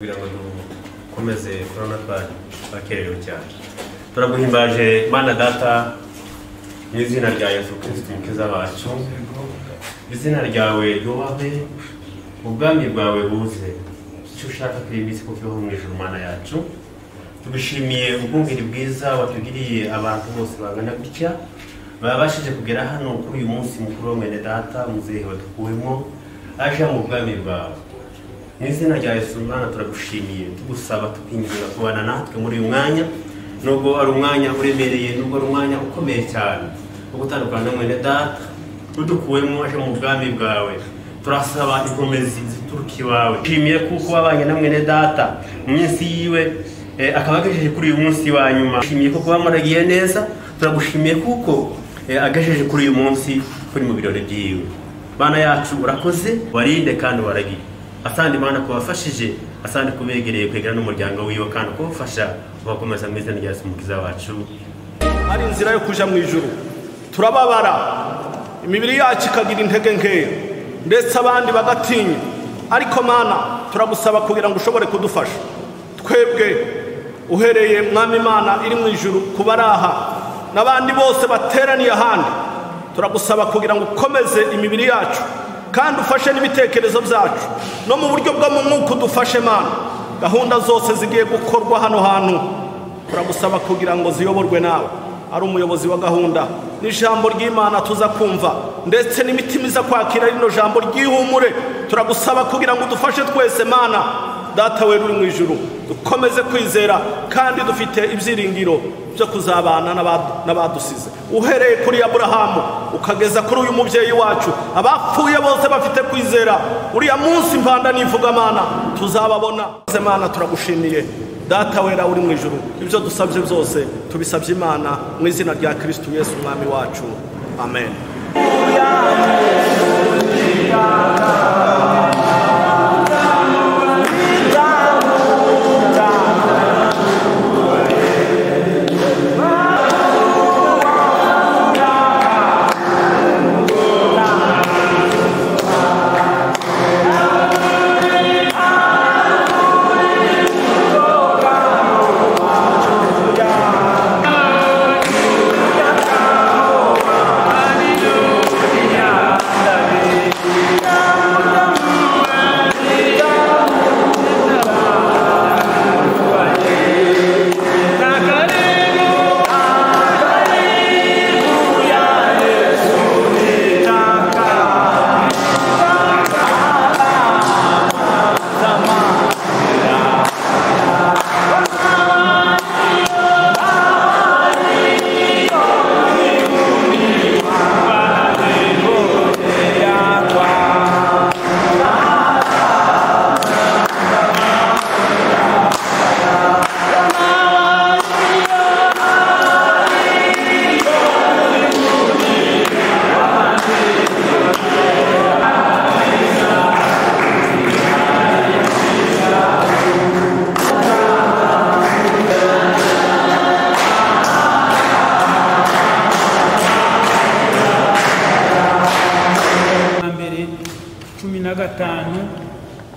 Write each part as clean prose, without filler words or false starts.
Kugira ngo dukomeze korona twakererewe cyane. Turaguhimbaje Mana Data mu izina rya Yesu Kristo Umukiza wacu. Izina ryawe ryubahwe, ubwami bwawe buze, icyo ushaka kuri iyi minsi kuko mu ijuru Mana yacu. Tugushimiye ubwungeri bwiza watugiriye abantu bose bangana gutya babashije kugera hano kuri uyu munsi mukuru wa mwene data muzehe wadukuwemo aje mu bwami bwawe. Mu izina rya Yesu Mana turagushimiye, tugusaba tukwinginga kubana natwe muri uyu mwanya, nubwo ari umwanya uremereye, nubwo ari umwanya ukomeye cyane wo gutandukana na mwene data udukuwemo aje mu bwami bwawe. Turasaba inkomezi zituruka iwawe. Nshimiye kuko wabanye na mwene data mu minsi yiwe, akaba agejeje kuri uyu munsi wa nyuma. Nshimiye kuko wamuragiye neza, turagushimiye kuko agejeje kuri uyu munsi kuri mu birori byiwe. Bana yacu urakoze, warinde kandi waragiye. Asante Mana kubafashije, asante kubegereye kwegera n'umuryango wiwe kandi kubafasha ubakomeza mu izina rya Yesu Umukiza wacu. Ari inzira yo kuja mu ijuru. Turababara, imibiri yacu ikagira intege nkeya, ndetse abandi bagatinya. Ariko Mana turagusaba kugira ngo ushobore kudufasha. Twebwe uhereye Mwami Mana iri mu ijuru kubaraha n'abandi bose bateraniye ahandi, turagusaba kugira ngo ukomeze imibiri yacu kandi ufashe n'ibitekerezo byacu no mu buryo bwo mu mwuka udufashe Mana. Gahunda zose zigiye gukorwa hano hantu turagusaba kugira ngo ziyoborwe nawe, ari umuyobozi wa gahunda n'ijambo ry'Imana tuza kumva, ndetse n'imitima iza kwakira rino jambo ry'ihumure. Turagusaba kugira ngo udufashe twese Mana Data wera uri mu ijuru, dukomeze kwizera kandi dufite ibyiringiro byo kuzabana n'abadusize, uhereye kuri Aburahamu ukageza kuri uyu mubyeyi wacu. Abapfuye bose bafite kwizera, uriya munsi impanda nivuga Mana tuzababona. Mana turagushimiye Data wera uri mu ijuru, ibyo dusabye byose tubisabye Imana mu izina rya Kristo Yesu Umwami wacu, amen.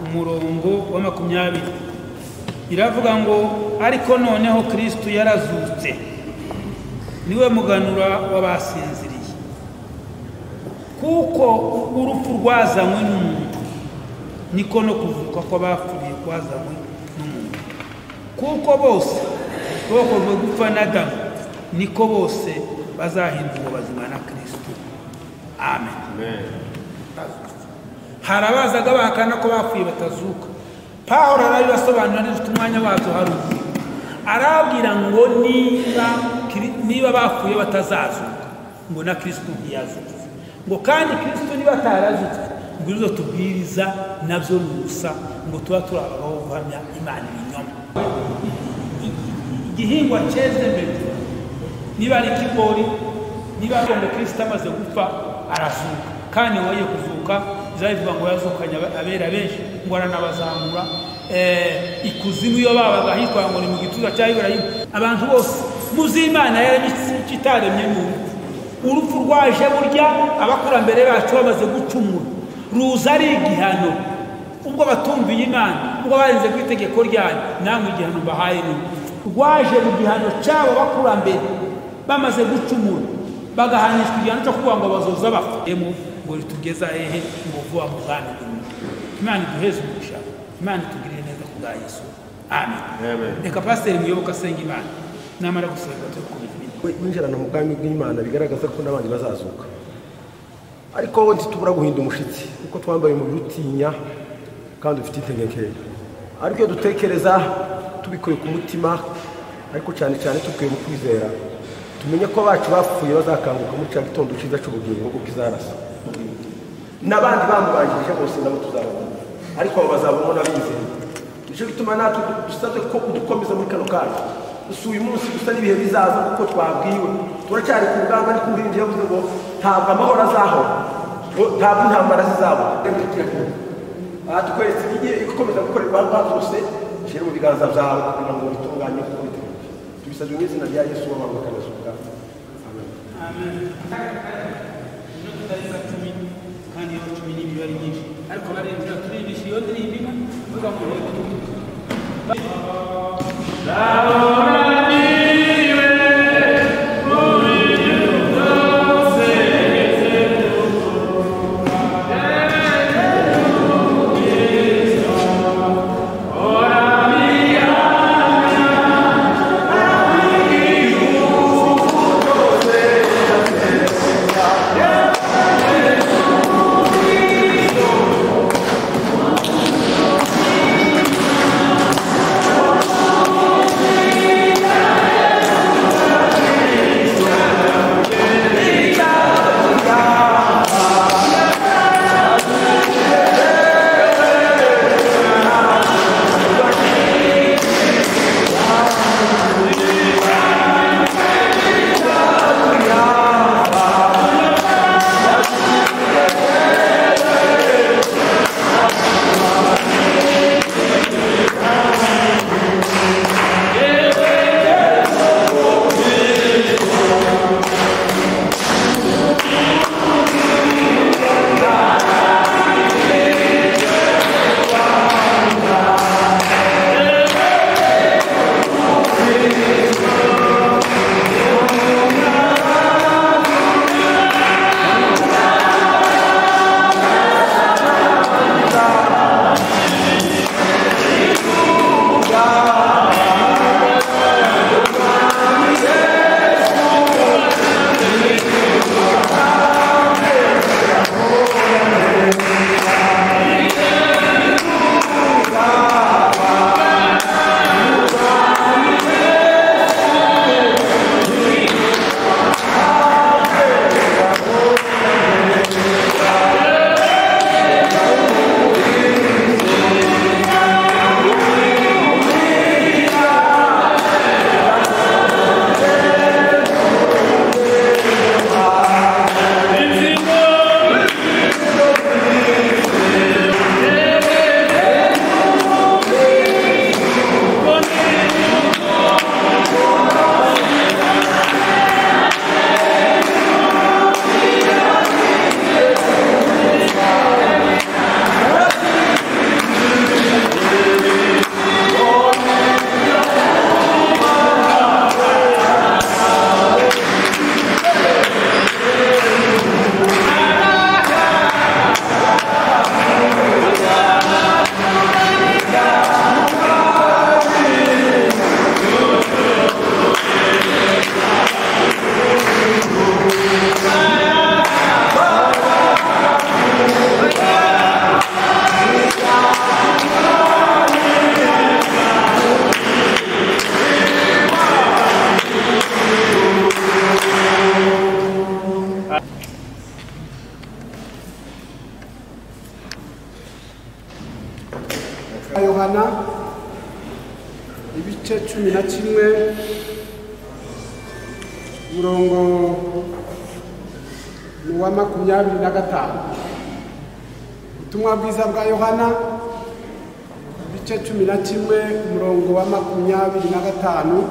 Umurongo wa 20 iravuga ngo ariko noneho Kristo yarazutse, niwe muganura w'abasinziriye, kuko urupfu rwazanywe n'umuntu niko no kuvuka kw'abapfuye kwazanywe n'umuntu, kuko bose bokorwe gupfa na Adamu niko bose bazahindurwa bazima na Kristo. Amen. Hari abazaga bahakana ko bapfuye batazuka. Pawulo arabibasobanurira neza, umwanya wazo haruguru arabwira ngo niba bapfuye batazazuka ngo na Kristo ntiyazutse, ngo kandi Kristo niba atarazutse ngo izo tubwiriza nabyo nusa, ngo tuba turabagaho guhamya Imana ibinyoma. Igihingwa cyeze mbere niba ari ikigori, niba ngo Kristo amaze gupfa arazuka, kandi waye kuzuka izavuga ngo yazukanye abera benshi ngo aranabazamura ikuzimu iyo babaga hitwa ngo ni mu gituza cya Iburahimu. Abantu bose muzi Imana yaremye itaremye mu urupfu rwaje burya abakurambere bacu bamaze gucumura, ruza ari igihano. Ubwo batumviye Imana, ubwo barenze ku itegeko ryayo, namwe igihano mbahaye ni rwaje mu gihano cyabo bakurambere bamaze gucumura, bagahanishwa igihano cyo kuvuga ngo bazoza bapfa. Ngo ritugeza hehe? Ngo vuba mu bwami bw'Imana. Imana iduheze umugisha, Imana itugirire neza ku bwa Yesu. Amen. Reka pasiteri Muyoboke asenga Imana, namara gusenga tukomeza ibindi. Winjirana mu bwami bw'Imana bigaragaza ko n'abandi bazazuka, ariko wowe ntitubura guhinda umushitsi kuko twambaye umubiri utinya kandi ufite intege nkeya. Ariko iyo dutekereza tubikuye ku mutima, ariko cyane cyane tubikuye mu kwizera, tumenye ko abacu bapfuye bazakanguka muri cya gitondo cyiza cy'ubugingo ubwo kizarasa. N'abandi bamubanjirije bose nabo tuzababona, ariko abo bazabamo n'abizeye. Nicyo gituma natwe dusabwe ko udukomeza muri kano kanya. Gusa uyu munsi gusa n'ibihe bizaza kuko twabwiwe turacyari ku rugamba, ariko umuririmbyi yavuze ngo ntabwo amahoro azahora, ntabwo intambara zizabura. Aha tukweretse igihe ikomeza gukorerwa zose, shyira mu biganza byawe kugira ngo bitunganye kuko biteguye. Tubisabye mu izina rya Yesu wabambwe akanazuka. Amen. Amen. Kandi iyo 10 n'imibare myinshi, ariko barindira turirisha iyo ndirimbo imwe uvuga ngo Yohana ibice 11 umurongo wa 25. Ubutumwa bwiza bwa Yohana ibice 11 umurongo wa 25.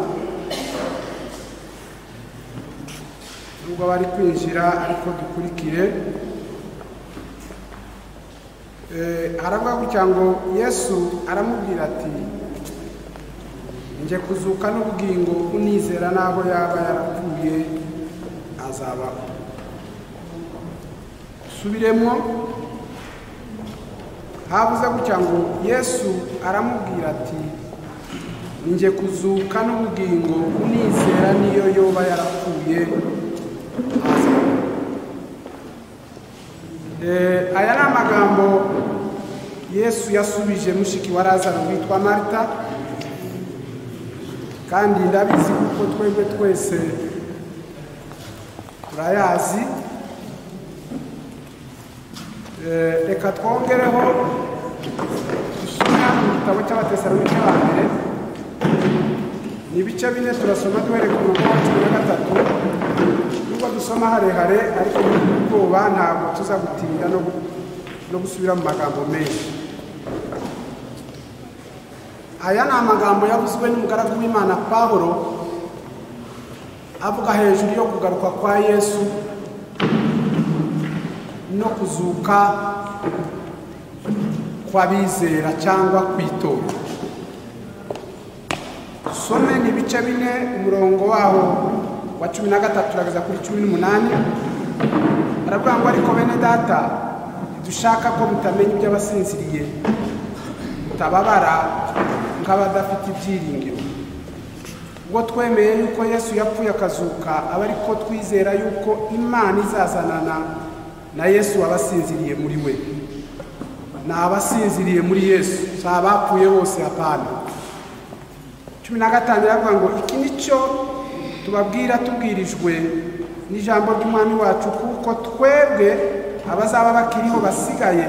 Nubwo bari kwinjira ariko dukurikire. Haravuga gutya ngo Yesu aramubwira ati njye kuzuka n'ubugingo, unizera n'aho yaba yarapfuye azabaho. Subiremo, havuze gutya ngo Yesu aramubwira ati njye kuzuka n'ubugingo, unizera niyo yoba yarapfuye azabaho. Aya ni amagambo Yesu yasubije mushiki wa Lazaro witwa Marita, kandi ndabizi kuko twebwe twese turayazi. Reka twongereho dusome hano mu gitabo cy'Abatesalonike ba mbere, ni ibice 4, turasoma duhereye ku murongo wa 13. Nubwo dusoma harehare ariko ubwoba ntabwo tuza gutinda no gusubira mu magambo menshi. Aya ni amagambo yavuzwe n'umugaragu w'Imana Pawulo avuga hejuru yo kugaruka kwa Yesu no kuzuka kw'abizera cyangwa kw'itorero. Some ni ibice 4, umurongo waho wa 13 turageza kuri 18. Aravuga ngo ariko bene data, dushaka ko mutamenya iby'abasinziriye, mutababara nk'abadafite ibyiringiro. Ubwo twemeye yuko Yesu yapfuye akazuka, aba ariko twizera yuko Imana izazanana na Yesu abasinziriye muri we. Ni abasinziriye muri Yesu, si abapfuye bose, hapana. 15 iravuga ngo iki nicyo tubabwira tubwirijwe n'ijambo ry'Umwami wacu, kuko twebwe abazaba bakiriho basigaye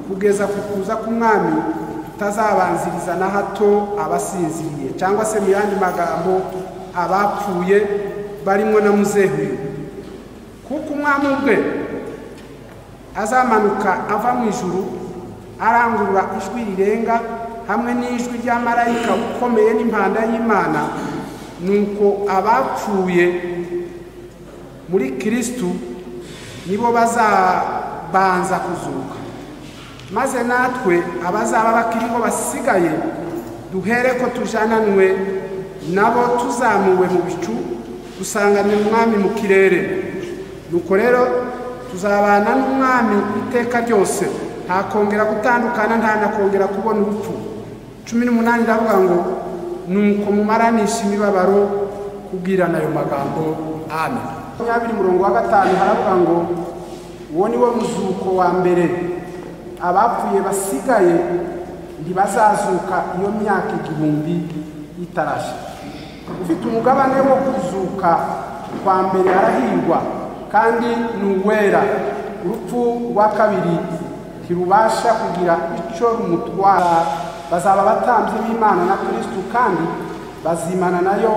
kugeza ku kuza k'Umwami tutazabanziriza na hato abasinziriye, cyangwa se mu yandi magambo abapfuye barimo na muzehe. Kuko Umwami ubwe azamanuka ava mu ijuru arangurura ijwi rirenga hamwe n'ijwi rya marayika ukomeye n'impanda y'Imana, nuko abapfuye muri Kristo nibo bazabanza kuzuka, maze natwe abazaba bakiriho basigaye duhere ko tujananwe nabo tuzamuwe mu bicu dusanganira Umwami mu kirere. Nuko rero tuzabana n'Umwami iteka ryose, nta kongera gutandukana, nta na kongera kubona urupfu. 18 ndavuga ngo nuko mumaranisha imibabaro kubwirana ayo magambo. Amen. 20 murongo wa 5 haravuga ngo uwo ni wo muzuko wa mbere, abapfuye basigaye ntibazazuka iyo myaka 1000 itarashe. Ufite umugabane wo kuzuka kwa mbere arahirwa kandi ni uwera. Urupfu rwa kabiri ntirubasha kugira icyo rumutwara. Bazaba abatambyi b'Imana na Kristo kandi bazimana nayo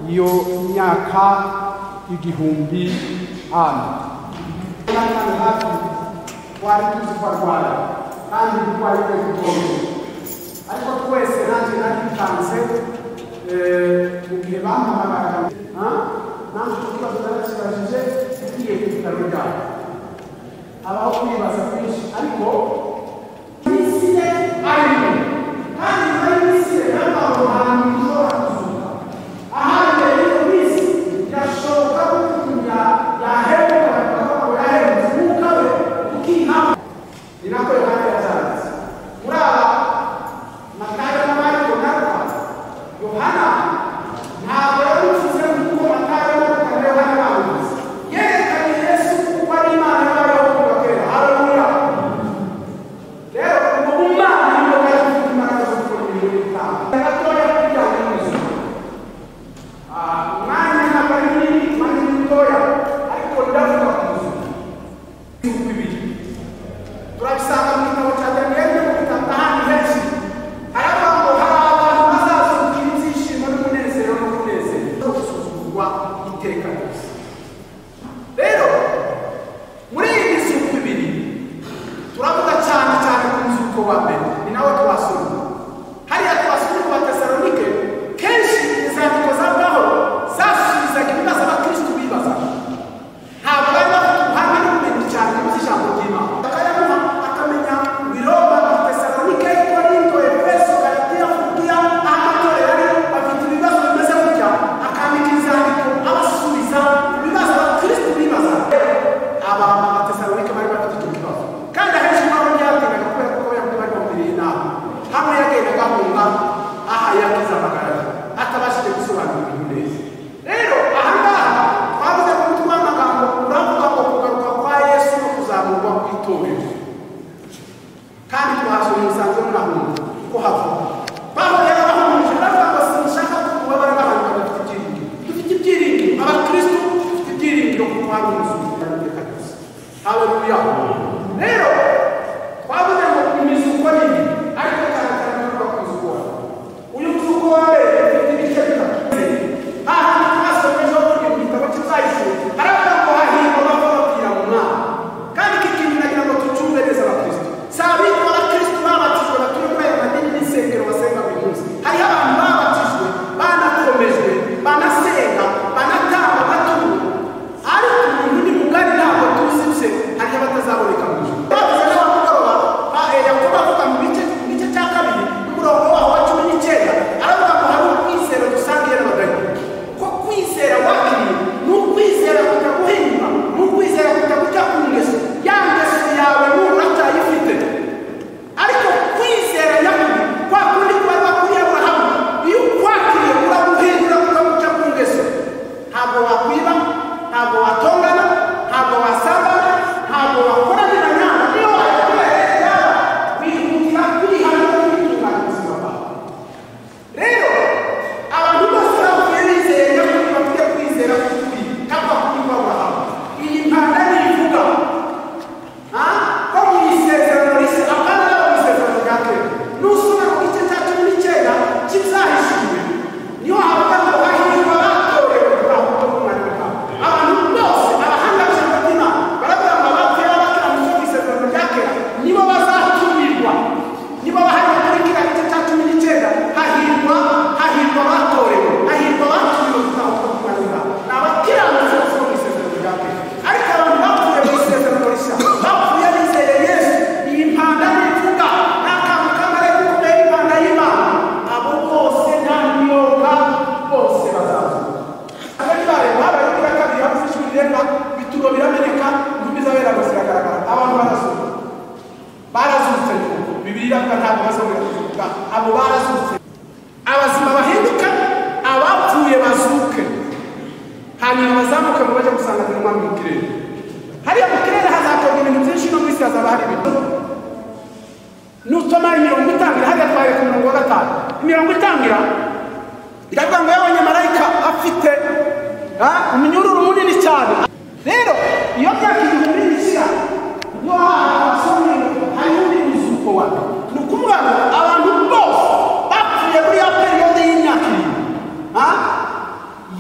iyo myaka 1000. Amen. Twari tuzi ko arwara kandi uburwayi bwe bukomeye, ariko twese nanjye narikanze mu gihe bampamagaraga, nanjye ikibazo narakibajije ugiye ku bitaro byabo, habaho kwibaza kwinshi, ariko isi ye arimo kandi nyuma y'iminsi ye ntabwo ahantu ishobora kuzuka. Ahandi iyo minsi birashoboka ko umuntu yahemuka bakavuga ngo yahemutse, umwuka we ukihama. Ni nako Yohana yabyanditse. Muri aba Matayo na Mariko na Luka, Yohana ntabwo yabivuze nk'uko Matayo na Luka na Yohana babivuze. Yerekanye Yesu kuko ari Imana yabayeho kuva kera. Haleluya! Duhere ku murongo wa 5. Imirongo itangira iravuga ngo yabonye marayika afite umunyururu munini cyane. Rero iyo myaka igihumbi n'ishira no hasomye hari undi muzuko wa ni ukuvuga ngo abantu bose bapfuye muri ya periyode y'imyaka irindwi.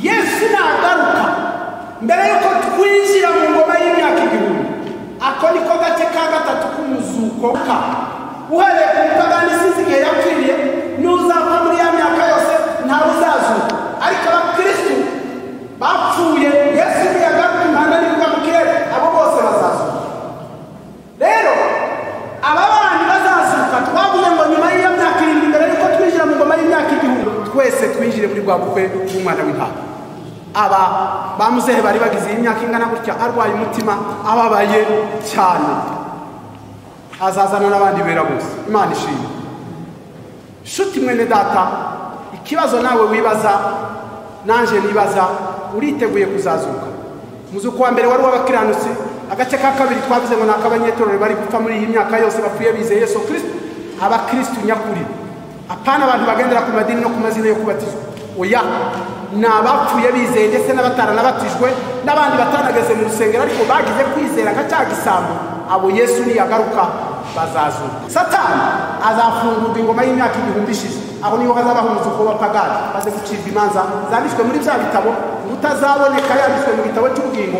Yesu nagaruka mbere yuko twinjira mu ngoma y'imyaka igihumbi, ako niko gace ka gatatu k'umuzuko ka uhereye ku mupagani sinzi igihe yapfiriye n'uzapfa muri ya myaka yose ntawe uzazuka. Ariko abakristu bapfuye Yesu ntiyagaruka impanda n'ivuga mu kirere, abo bose bazazuka. Rero aba bandi bazazuka twavuze ngo nyuma y'iyo myaka irindwi mbere yuko twinjira mu ngoma y'imyaka igihumbi twese twinjire muri bwa bukwe bw'umwana w'intama. Aba bamuzehe bari bagize imyaka ingana gutya arwaye umutima ababaye cyane, azazana n'abandi bera bose. Imana ishimwe. Shuti mwene data, ikibazo nawe wibaza nanje nibaza, uriteguye kuzazuka? Muzuko wa mbere wari w'abakiranutsi, agace ka kabiri twavuze ngo nakabanyetorero bari gupfa muri iyi myaka yose bapfuye bizeye Yesu Kristo, abakristo nyakuri, apana abantu bagendera ku madini no ku mazina yo kubatizwa. Oya, ni abapfuye bizeye ndetse n'abataranabatijwe n'abandi batanageze mu rusengero ariko bagize kwizera nka cya gisambo, abo Yesu niyagaruka bazazuka. Satani azafungurwa ingoma y'imyaka igihumbi ishize, aho niho hazabaho umuzuko w'abapagani baze gucibwa imanza zanditswe muri bya bitabo, utazaboneka yanditswe mu gitabo cy'ubugingo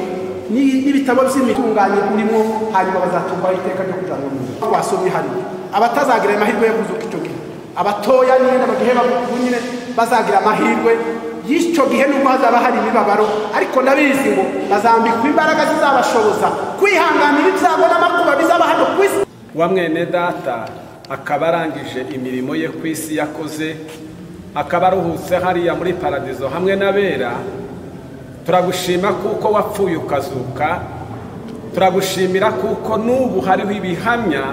n'ibitabo by'imitunganye urimo, hanyuma bazatumvaho iteka ryo kujanwa mu ijuru. Wasomye hariya abatazagira amahirwe yo kuzuka icyo gihe, abatoya nyine bagihe nyine bazagira amahirwe y'icyo gihe nubwo hazaba hari imibabaro, ariko ndabizi ngo bazambikwa imbaraga zizabashoboza kwihanganira ibyago n'amakuba bizaba hano ku isi. Wa mwene data akaba arangije imirimo ye ku isi yakoze, akaba aruhutse hariya muri paradizo hamwe n'abera. Turagushima kuko wapfuye ukazuka, turagushimira kuko n'ubu hariho ibihamya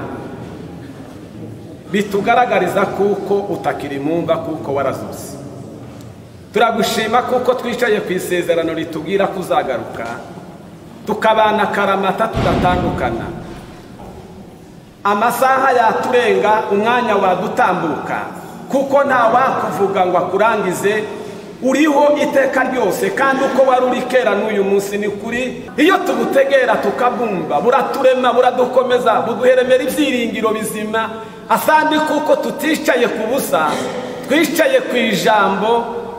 bitugaragariza kuko utakiri mumva kuko warazutse. Turagushima kuko twicaye ku isezerano ritubwira kuzagaruka, tukabana karamata tudatandukana. Amasaha yaturenga, umwanya wadutambuka, kuko nta wakuvuga ngo akurangize, uriho iteka ryose kandi uko wari uri kera n'uyu munsi ni kuri. Iyo tugutegera tukabumva, buraturema, buradukomeza, buduheremera ibyiringiro bizima. Asandi kuko tuticaye ku busa, twicaye ku ijambo,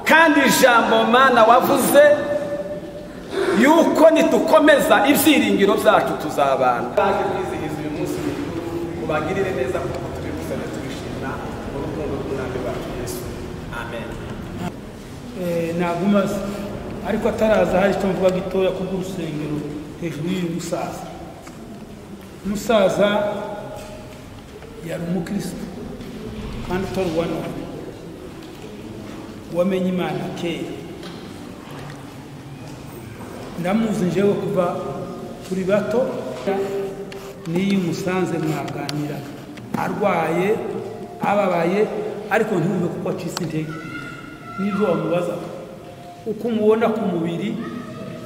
kandi ijambo Mana wavuze yuko nitukomeza ibyiringiro byacu tuzabana. Baje kwizihiza uyu munsi mukuru, ubagirire neza kuko tubigusabye tubishima mu rukundo rw'Umwami wacu Yesu. Amen. Nagumaze ariko ataraza hari icyo mvuga gitoya kubw'urusengero hejuru y'uyu musaza. Umusaza yari umukristo kandi utari uwa none, wamenye Imana kera. Ndamuzi njyewe kuva turi bato, n'iyo umusanze mwaganiraga arwaye ababaye, ariko ntiwumve kuko acitse intege. N'ibyo wamubazaga uko umubona ku mubiri,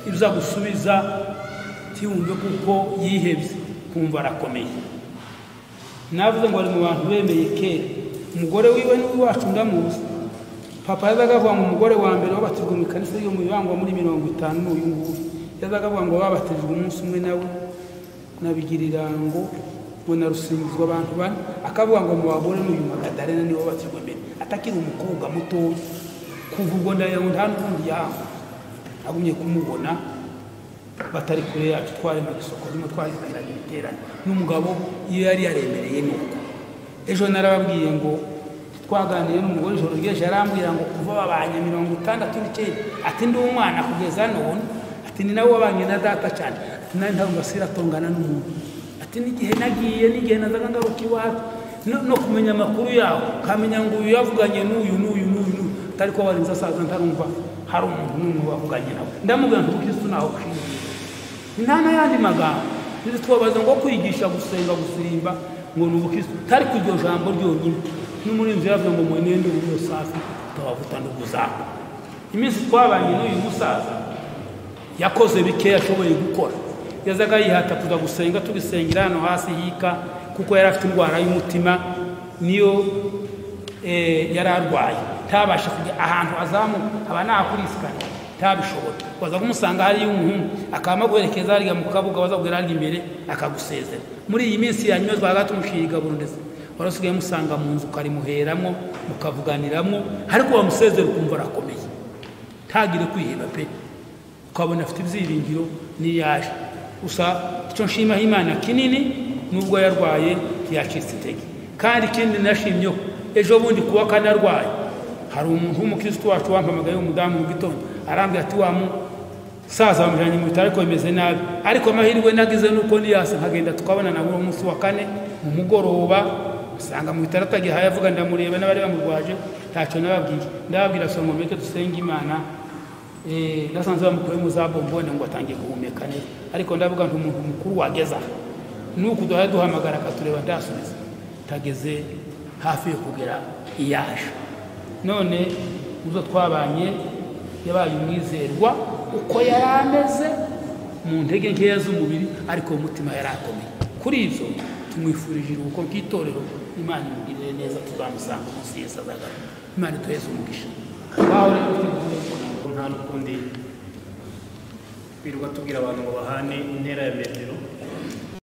ibyo agusubiza ntiwumve kuko yihebye, kumva arakomeye. Navuze ngo ari mu bantu bemeye kera. Umugore wiwe n'uwacu ndamuzi. Papa yazaga avuga ngo umugore wa mbere wabatijwe mu ikanisa yo mu Bibangwa muri 50 n'uyu nguyu, yazaga avuga ngo babatijwe umunsi umwe nawe nabigirira ngo ngo narusingizwa abantu bane, akavuga ngo mu bagore n'uyu Magadalena niwe wabatijwe mbere atakiri umukobwa muto. Kuva ubwo ndagira ngo nta n'ubundi yaho agumye kumubona, batari kure yacu, twaremaga isoko rimwe, twahitanaga ibiterane n'umugabo iyo yari yaremereye. Nuko ejo narababwiye ngo twaganiriye n'umugore ijoro ry'ejo, arambwira ngo kuva babanye 69, ati ndi umwana kugeza none, ati ni nawe wabanye na data cyane, ati nari ntabwo asiratongana n'umuntu, ati n'igihe nagiye n'igihe nazaga ngaruka iwacu no kumenya amakuru yaho, kamenya ngo uyu yavuganye n'uyu n'uyu n'uyu, atari ko warinze asaza ntarumva hari umuntu n'umwe wavuganye nawe. Ndamubwira nti ubukristo ntaho bushingiye, nta n'ayandi magambo twabaza ngo kwigisha gusenga gusirimba ngo ni ubukristo, tari ku iryo jambo ryonyine. N'umurinzi yavuze ngo mwenende ulio safi utawavuta ndugu zako. Iminsi twabanye n'uyu musaza yakoze bike yashoboye gukora, yazaga yihata kuza gusenga, tugisengera hano hasi hika, kuko yari afite indwara y'umutima, niyo Yari arwaye, ntabashe kujya ahantu azamuka, haba nakurisikana ntabishobora. Waza kumusanga hariya umuhungu akaba aguherekeza hariya mu kabuga, waza kugera hariya imbere akagusezera. Muri iyi minsi ya nyuma twabaga tumushira igaburo, ndetse wari usigaye musanga mu nzu ukarimuheramo mukavuganiramo, ariko wamusezera ukumva arakomeye, ntagire kwiheba pe, ukabona afite ibyiringiro n'iyaje. Gusa icyo nshimaho Imana kinini, nubwo yarwaye ntiyacitse intege. Kandi ikindi nashimyeho, ejo bundi kuwa kane arwaye, hari umuntu w'umukristo wacu wampamagaye, umudamu, mu gitondo, arambwira ati: "Wa musaza bamujyanye mu bitaro ariko bimeze nabi." Ariko amahirwe nagize nuko niyase nkagenda tukabonana uwo munsi wa kane mu mugoroba, usanga mu bitaro atagihaye avuga, ndamureba n'abari bamurwaje, ntacyo nababwiye. Ndababwira ngo mureke dusenge Imana. Nasanze bamukuyemo za bombone ngo atangiye guhumeka neza, ariko ndavuga nti umuntu mukuru wageza aha nuko duhaye duhamagara akatureba ndasubiza, tageze hafi yo kugera iyaje. None uzo twabanye yabaye umwizerwa uko yari ameze mu ntege nkeya z'umubiri, ariko umutima yari akomeye. Kuri ibyo tumwifurije iruhuko nk'itorero, Imana imugirire neza, tuzamusanga umunsi Yesu azagaruka. Imana iduheze umugisha. Ngaho rero Nta n'ukundi birirwa tubwira abantu ngo bahane intera ya metero.